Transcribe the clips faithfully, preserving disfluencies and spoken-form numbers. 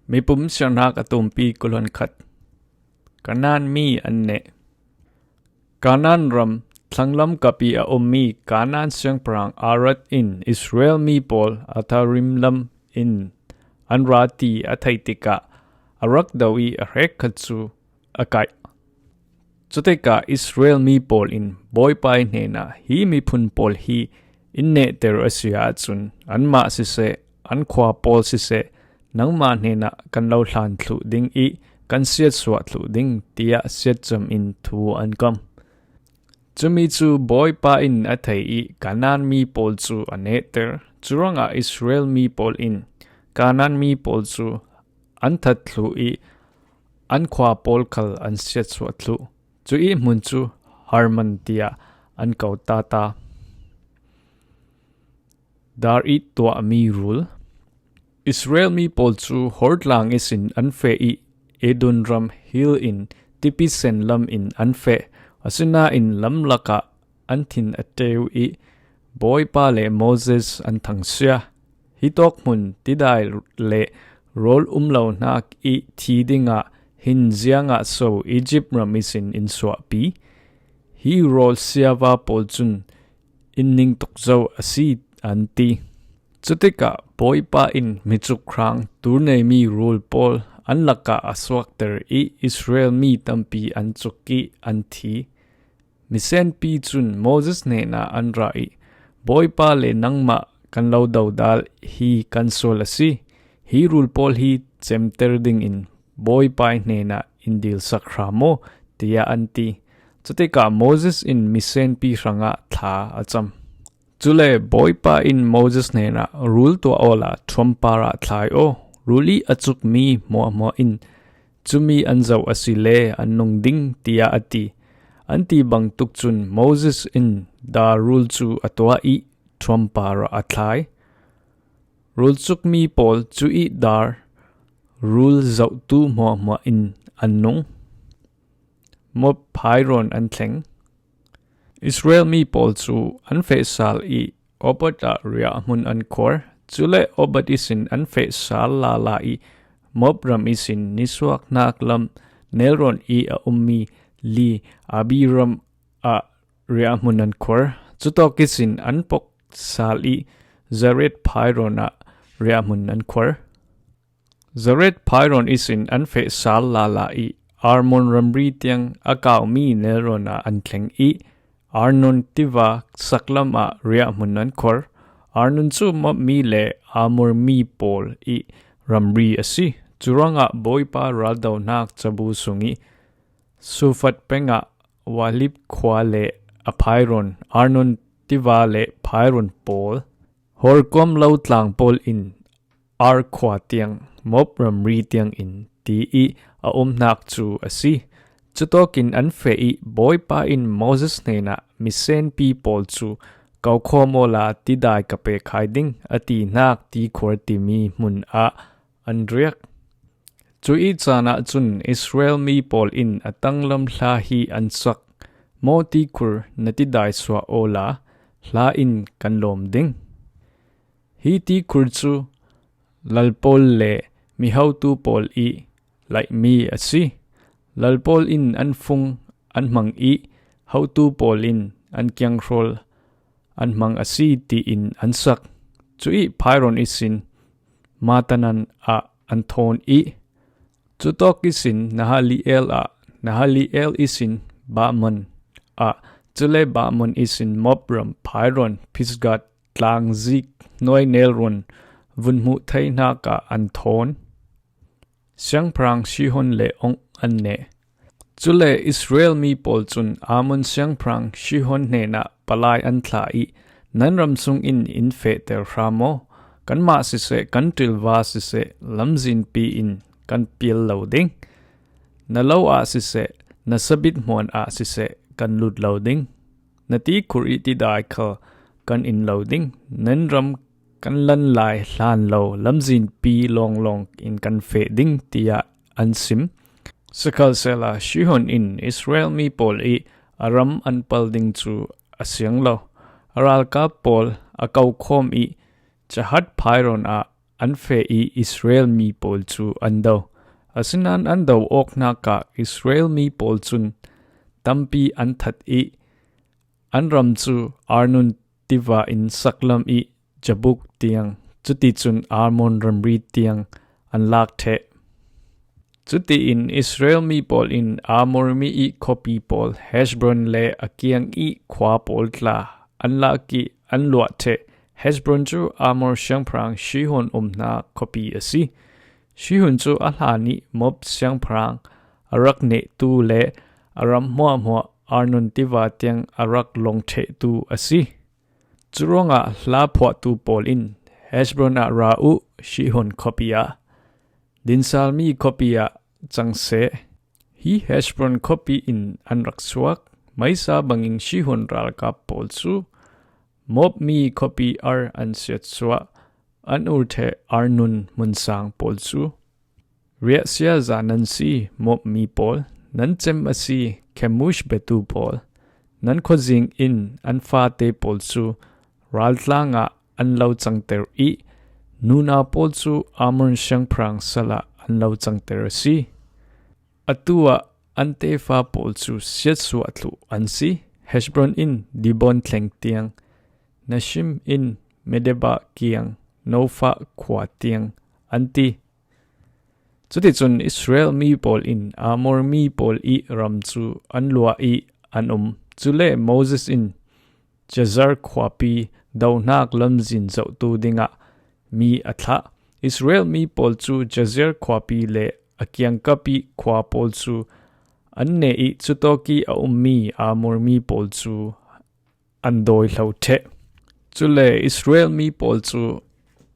Mipum siangnak a tumpi kulhon khat. Kanaan mi an neh. Kanaan ram thlanglam kapi a ummi Kanaan siangpahrang Arad in Israel mi pawl Atharim lam in an ra ti a theih tikah a rak do ih a hrekkhat cu a kaih. Cutikah Israel mi pawl in Bawipa ih hnenah, "Hi miphun pawl hi in nehter a si ahcun, anmah siseh, an khua pawl siseh, nangmah hnenah kan lo hlan thluh ding ih kan siatsuah thluh ding," tiah siatcam in thu an kam. Cumi cu Bawipa in a thei ih Kanaan mi pawl cu a nehter. Curuangah Israel mi pawl in Kanaan mi pawl cu an that thluh ih an khua pawl khal an siatsuah thluh. Cu ih hmun cu Harmon tiah an ko tata. Dar ih tuahmi rul. Israel mi pawl cu Hor tlang ihsin an feh ih Edom ram hil in Tipi Sen lam in an feh. Asinain lam lakah an thin a ṭeu ih Bawipa le Moses an thangsia. Hi tawk hmun tidai le rawl um lonak ih thi dingah hin ziangah so Izipt ram ihsin in suahpi? Hi rawl siava pawl cun in ning tuk zo a si, an ti. Cutikah Bawipa in micuk hrang turneimi rul pawl an lakah a suakter ih Israel mi tampi an cuk ih an thi. Misenpi cun Moses hnenah an ra ih, "Bawipa le nangmah kan lo dodal hi kan sual a si. Hi rul pawl hi cemter dingin Bawipa ih hnenah in dilsak hram aw," tiah an ti. Cutikah Moses in misenpi hrangah thla a cam. Cule Bawipa in Moses hnenah, "Rul tuah awla ṭhuampar ah thlai aw. Rul ih a cukmi hmuahhmuah in cumi an zoh asile an nung ding," tiah a ti. An ti bangtuk cun Moses in dar rul cu a tuah ih ṭhuampar ah a thlai. Rul cukmi pawl cu ih dar rul zohtu hmuahhmuah in an nung. Moab phairon an thleng. Israel mi pawl cu an feh sal ih Obot ah riahhmun an khuar. Cule Obot ihsin an feh sal lala ih Moab ram ihsin nisuaknak lam nelrawn ih a ummi Li Abiram ah riahhmun an khuar. Cutawk ihsin an pok sal ih Zaret phairon ah riahhmun an khuar. Zaret phairon ihsin an feh sal lala ih Arnon ramri tiang a kaumi nelrawn ah an thleng ih Arnon tiva saklam ah riahhmun an khuar. Arnon cu Moab mi le Amor mi pawl ih ramri a si. Curuangah Bawipa raldonak cabu sungih Sufat peng ah Walip khua le a phairon, Arnon tiva le phairon pawl, Hor kuam lo tlang pawl in Ar khua tiang, Moab ramri tiangin ti ih a umnak cu a si. Cutawkin an feh ih Bawipa in Moses hnenah, "Misenpi pawl cu ko khawm awla tidai ka pek hai ding," a tinak Tikhuar timi hmun ah an riak. Cu ih caan ahcun Israel mi pawl in a tanglam hla hi an sak, "Maw Tikhur, na tidai suah awla hla in kan lawm ding." Hi Tikhur cu lal pawl le mihotu pawl ih laihmi a si. Lal pawl in an fung an hmang ih hotu pawl in an kianghrawl an hmang a si, tiin an sak. Cu ih phairon ihsin Matanan ah an thawn ih, cutawk ihsin Nahaliel ah, Nahaliel ihsin Bahmon ah, cule Bahmon ihsin Moab ram phairon Pisgat tlang zik hnuai nelrawn vun hmuh theinak ah an thawn. Siangpahrang Sihon le Ong an neh. Cule Israel mi pawl cun Amon siangpahrang Sihon hnenah palai an thlah ih, "Nan ram sungin in fehter hram aw. Kanmah siseh, kan ṭilva siseh, lamzinpi in kan pial lo ding. Na lo ah siseh, na sabit hmuan ah siseh, kan lut lo ding. Na Tikhur ih tidai khal kan in lo ding. Nan ram kan lan lai hlan lo lamzinpi lawnglawng in kan feh ding," tiah an sim. Sikhalsehla Sihon in Israel mi pawl ih a ram an pal ding cu a siang lo. A ralkap pawl a ko khawm ih Jahat phairon ah an feh ih Israel mi pawl cu an do. Asinain an do awknak ah Israel mi pawl cun tampi an that ih an ram cu Arnon tiva in saklam ih Jabuk tiang, cuticun Armon ramri tiang an lak ṭheh. Cutiin Israel mi pawl in Amor mi ih khuapi pawl Heshbon le a kiang ih khua pawl tla an lak ih an luah ṭheh. Heshbon cu Amor siangpahrang Sihon umnak khuapi a si. Sihon cu a hlan ih Moab siangpahrang a rak nehtu le a ram hmuahhmuah Arnon tiva tiang a rak long ṭhehtu a si. Curuangah hla phuahtu pawl in Heshbon ah ra uh, Sihon khuapi ah, dinsalmi khuapi ah cang seh. Hi Heshbon khuapi in an rak suak. Meisa bangin Sihon ralkap pawl cu Moab mi khuapi Ar an siatsuah, an ur ṭheh Arnon hmun sang pawl cu. Riahsia za nan si, Moab mi pawl, nan cem a si, Kemush biatu pawl, nan khuazing in an fate pawl cu raltlang ah an lo cangter ih, nunau pawl cu Amor siangpahrang sal ah an lo cangter a si. Atu ah an tefa pawl cu siatsuah thluh an si. Heshbon in Dibon thleng tiang, Nashim in Medeba kiang, Nofa khua tiang an ti. Cuticun Israel mi pawl in Amor mi pawl ih ram cu an luah ih an um. Cule Moses in Jazer khuapi dohnak lamzin zohtu dingah mi a thlah. Israel mi pawl cu Jazer khuapi le a kiangkap ih khua pawl cu an neh ih cutawk ih a ummi Amor mi pawl cu an dawihlo ṭheh. Cule Israel mi pawl cu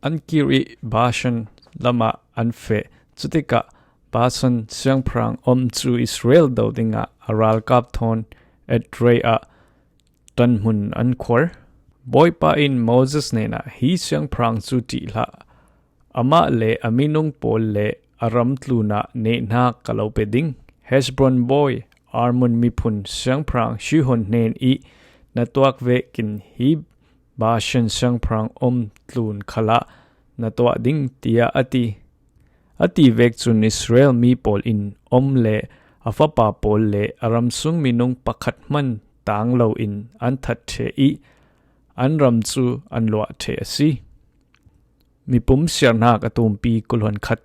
an kir ih Bashan lamah an feh. Cutikah Bashan siangpahrang Og cu Israel do dingah a ralkap thawn Edrei ah ṭanhmun an khuar. Bawipa in Moses hnenah, hi siangpahrang cu ṭih hlah. Amah le a minung pawl le a ram tlunah nehnak ka lo pe ding. Heshbon bawi Armon miphun siangpahrang Sihon hnen ih na tuak vekin hi Bashan siangpahrang Og tlun khalah na tuah ding, tiah a ti. A ti vek cun Israel mi pawl in Og le a fapa pawl le a ramsung minung pakhat hman tang loin an that ṭheh ih an ram cu an luah ṭheh a si. Mipum siarnak a tumpi kul hluan khat.